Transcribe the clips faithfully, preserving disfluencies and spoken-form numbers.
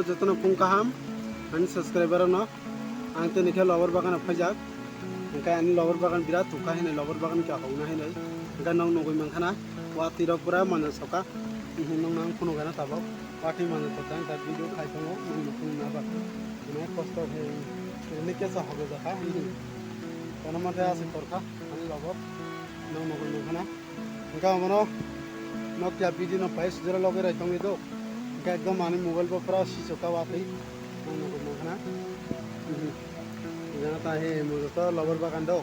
Jotono phung kaham, ani subscriber no. Ang tini khe lobar bagano phaijak. Hingke ani lobar bagan birat thukha hinwi, lobar bagan khe hokna hinwi. Hingke nok nugwi mankha na, watwi rok pura manja soka. Ihi nok nang phunukgana tabok. Watwi manja soka, hingke video khai tongo, nang nukhung na ba. Hingke kosto khe, ini kesa hogo jaka, ihi. Kono mate aswk torkha, ani lobar. Nok nugwi mankha na. Hingke omono Nokia video no pai sujura loge rai tongwi do. Hingke ekdom ani mobile bo pura sisoka watwi. Ang nugwi mankha na. Jana ta he mo joto lobar bagan do.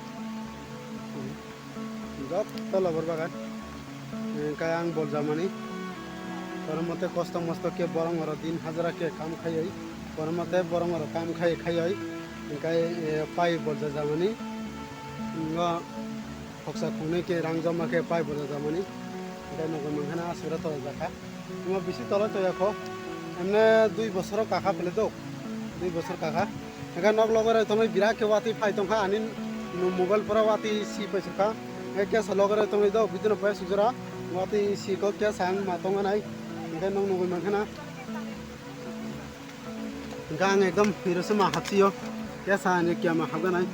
Joto lobar bagan. Hingke ang boljamani. Kono mote kosto mosto khe borong oro din hajara khe kam khaiwi. Kono mote borong oro kam khai khaiwi. Hingke, eh, pai boljajamani. Ngo Khoksa khungnwi khe rang joma khe pai boljak jamani. Hingke nugwi mankha na aswk tola jakha. Omo bisi tola toya kho. Emne dui bosor kakha pele do. Dui bosor kakha. Hingke nok loge rok tongwi birat khe watwi phai tongkha ani mobile pura watwi si paisukha. Hingke kesa loge rok tongwi do bidino pai sujura watwi si kok kesa ang ma tonganai. Hingke nok nugwi mankha na. Hingke ang ekdom hirose ma hapsiyo. Kesa ani kiyama hapganai.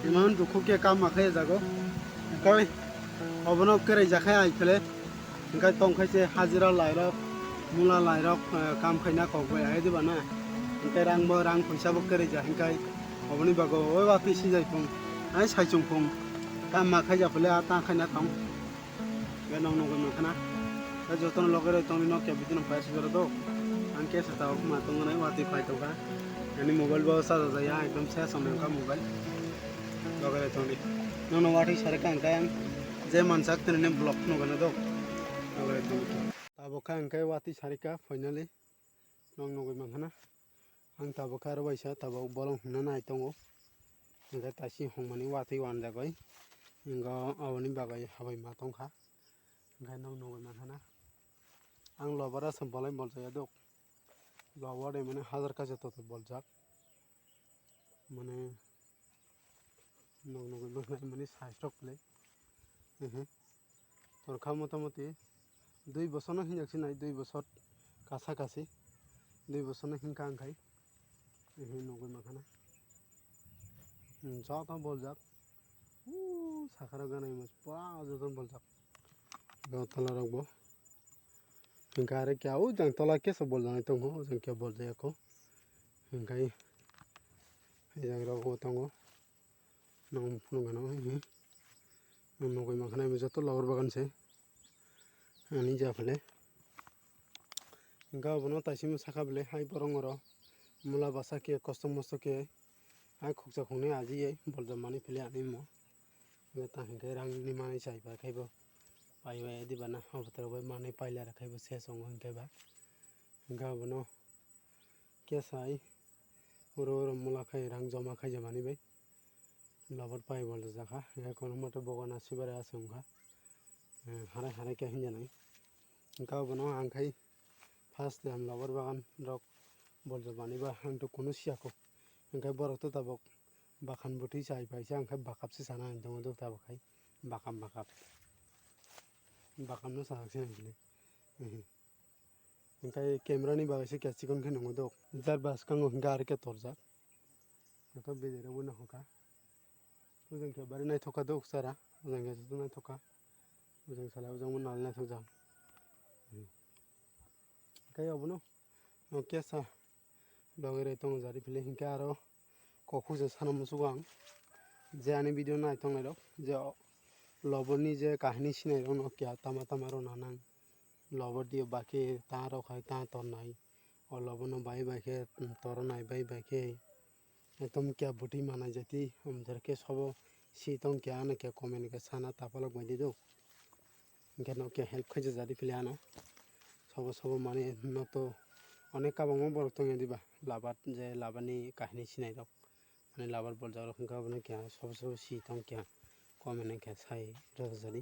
Iman dukhu khe kam ma khe jago. Hingke obono kwrwi jakhe ai phele. Hingke tongkhe se hajira lairok, mula lairok, eh, kam khaina kok bai ai diba na. Hingke rang bo rang phoisa bo kwrwi ja hingke oboni bago oi watwi sinjai phung. Ai saichung phung. Kam ma khe ja phele a ta khaina tong. Hingke nok nugwi mankha na. Tei jotono loge rok tongwi Nokia video no paisa jora do. Ang kesa tabok ma tongnai watwi phai tongkha. Ani mobile bo charge jaya ekdom ses wngkha mobile. Loge rok tongdi. Nono watwi sarikha hingke ang je mansak tini vlog nugana do. Loge rok tongdi. Tabok khe hingke watwi sarikha finally. Nok nugwi mankha na. Ang tabuk khe aro waisa tabuk bolong hwnna nai tongo. Hingkhe taisi hongmani watwi wanjagwi. Hingkhe aboni bagwi habai ma tongkha. Hingkhe nok nugwi mankha na. Ang lobar aswk bolai boljak ya dok. Lobar de mane hajar kaisa toto boljak. Mane Nok nugwi mankha mani size rok le. Ehe. Torkha motamoti dui bosor no hinjak sinai, dui bosor kasa kasi. Dui bosor no hinkha ang khai. Ehe, nugwi mankha na. Hmm, joto boljak. Uuu, sakha rok ganai mas pura joto boljak. Bo tola rok bo. Hinkha are kya o jang tola kesa boljak nai tongo, o jang kya boljak ya kho. Hinkhe. Ejang rok bo tongo. Nang phunuk gana o, hmm. Nugwi mankha na joto lobar bagan se. Ani ja phale. Hingke abono taisimo saka bele hai borong oro. Mula basa khe kosto mosto khe. Hai khuksa khungnwi aji ye boljak mani phile ani mo. Hingke ta hingke rang ni manwi chai pai khaibo. Pai bai diba na obo tei bai manwi paila rw khaibo se songo hingke ba. Hingke abono. Kesa hai oro oro mula khai rang joma khaijamani bai lobar pai boljak kha, hingkhe kono mote bogo nasibari aswk wngkha, eh, harai harai khe hinjanai. Hingkhe abono ang khai first time lobar bagan rok boljak mani ba ang to kunu siya kho, hingkhe borok to tabuk bakhan bwtwi chai paisa, hingkhe bakap se sana hinwi tongo tabuk khai bakap bakap, bakap no sajak se hinwi. Hingkhe camera ni bagwi se khe chikon khe nungo dok. Jar bwskango hingkhe arokhe torjak. Joto bejero bo nahokha. Ojang khe bari naithok kha dok chara. Ojang khe joto naithok kha. Ojang salai ojang bo nal naithok jang. Hingkhe obono kesa logi rai tongo jari phili hingkhe aro. Kokhuja sana musugo ang je ani video nai tongnai rok je o loborni je kahini sinai rok no keha tama tama rw nanang lobor dio baki ta rok hai ta tornai o loborno bai bai khe tornai bai bai khe ekdom keha bwtwi manai jati amtwr khe sobo si tong keha ano keha comment khe sana tapalok bai di do. Hingke no khe help khaijak jadi phili ano. Sobo sobo mane no to onek kabangma borok tongya diba labat je labani kahini sinai rok mane labat boljak rok hingke abono keha sobo sobo si tong keha comment khe sai rwjak jadi.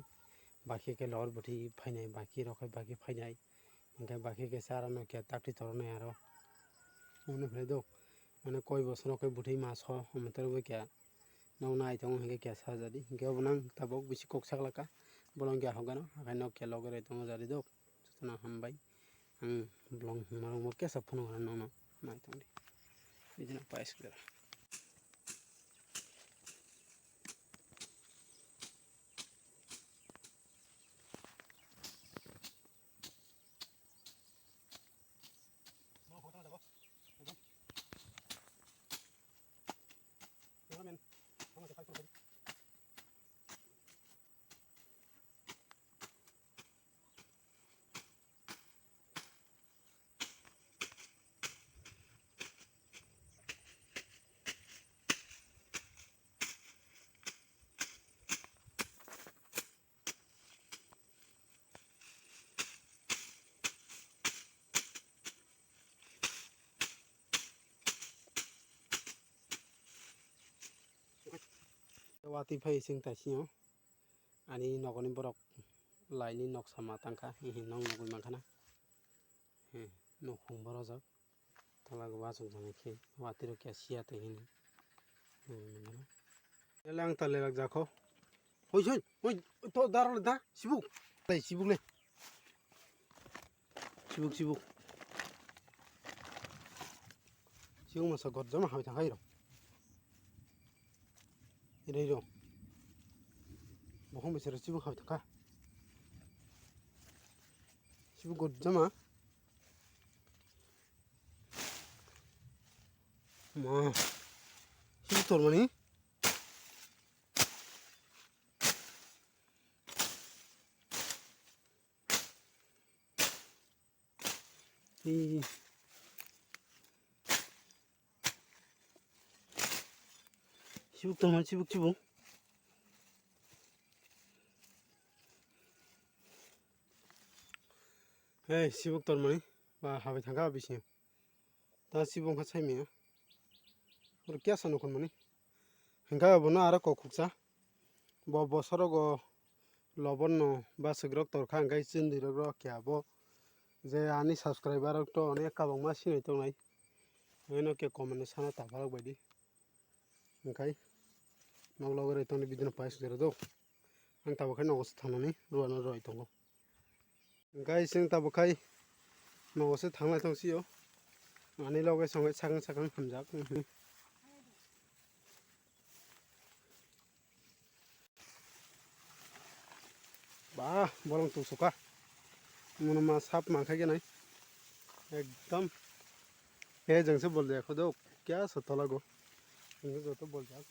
Baki khe lobor bwtwi phainai baki rok hai baki phainai hingke baki khe chara no khe takti tornai aro. Omo phai do mane koi bosor khe bwtwi maso omo tei bo khe. Nokno ai tongo hingke keha sajadi hingke obo nang tabok bisi kok saklaka bolong keha hokgano haino keha loge roi tongo jari dok jotono hambai Ang vlog hwnma rok bo kesa phunuk rw nokno nai tongdi. Bidino pais kera. Watwi phai sing taisio. Ani nokni borok laini noksa ma tangkha, hihi nok nugwi mankha na. He, nukhung borok jak. Tola go bachuk jani khe, watwi rok khe siya twi hini. Ele ang ta lelak jakho. Hoi, hoi, hoi, to daro le da, sibuk. Lai, sibuk le. Sibuk, sibuk. Sibuk masa gorjama hai thang hai ro. Ire ro. Bohong besero sibuk hai thangkha. Sibuk gorjama. Ma. Sibuk tormani. Hi. Sibuk tongma sibuk sibuk. Hei, sibuk tormani ba habai thangka bisingo. Ta sibuk wngkha saimaya. Oro kya sano khunmani. Hingkha bono aro kok khuksa. Bo bosorogo lobonno basikrok torkha, hingkha chwndwirok rok kya bo. Je ani subscriber rok to onek kabangma sinai tongnai. Oino khe comment ni sana tapharok baidi. Hingkha nok logo roi tongni bidino pais jora do. Ang tabuk khe nogo se thangnani ruana roi tongo. Guys, chwng tabuk khai nogo se thanglai tong sio. Ani loge songe sakang sakang hamjak. Ba, bolong tung suka. Mono ma sap ma khai nai. Ekdom. He jeng se bol de khodok. Kya sa tola go. Jeng se joto bol jak.